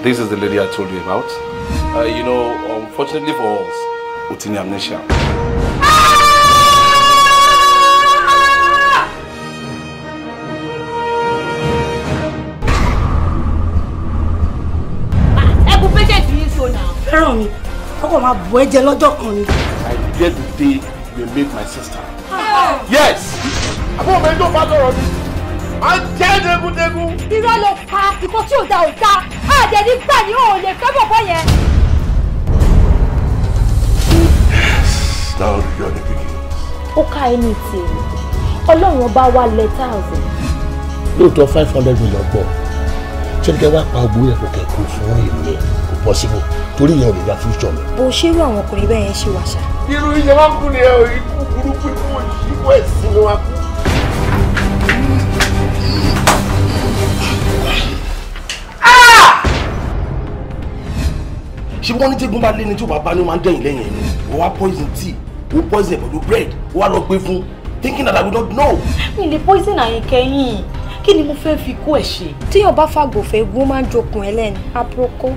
This is the lady I told you about. You know, unfortunately for us, Otini amnesia. Ẹ̀bùn patient yìí so now. Fẹ́ràn mi, ọkọ̀ máa bọ̀ ẹ́ jẹ lọ́jọ́ kan ni. I get the day you meet my sister. Yes! Àbúrò mi ló bá lọ́rọ̀ mi. À ń jẹ́ dégúndégún. Irọ́ ló pa ìkọ́ tí ò da ò da. Àdẹ̀ ní gbà ní òun lè fẹ́ bọ̀bọ̀ yẹn. Yes, now the journey begins. Ó ká ẹni tèmi. Ọlọ́run ọba wa lẹ́tà ọ̀sẹ̀. Lóòótọ́ 500 million pọ̀. Ṣé ní kẹ́ wá pa ogun yẹn kò kẹ́kọ̀ọ́ fún èmi? Kò possible torí ìyẹn ò lè ya future mi. Bó ṣe irú àwọn ọkùnrin bẹ́ẹ̀ yẹn ṣe wà ṣá. Irú iye wọn kú ni ẹ o, ikú burúkú, ikú òṣì, ikú ẹ̀sìn ni wọn kú. Ṣé wọ́n ní tẹ́gun bá lé ní tí ò bá bá ní, ó máa ń dẹ̀yìn lẹ́yìn ẹni. Wọ́n wá poison tea, ó poison ẹ̀ pẹ̀lú bread, ó wá lọ gbé fún, thinking that I would not know. Mi lè poison Àyìnkẹ́ yìí. Kí ni mo fẹ́ fi kó ẹ̀ ṣe? Tíyàn bá fàgbò fẹ́ gun, ó máa ń jokùn ẹ lẹ́nu àbúrò.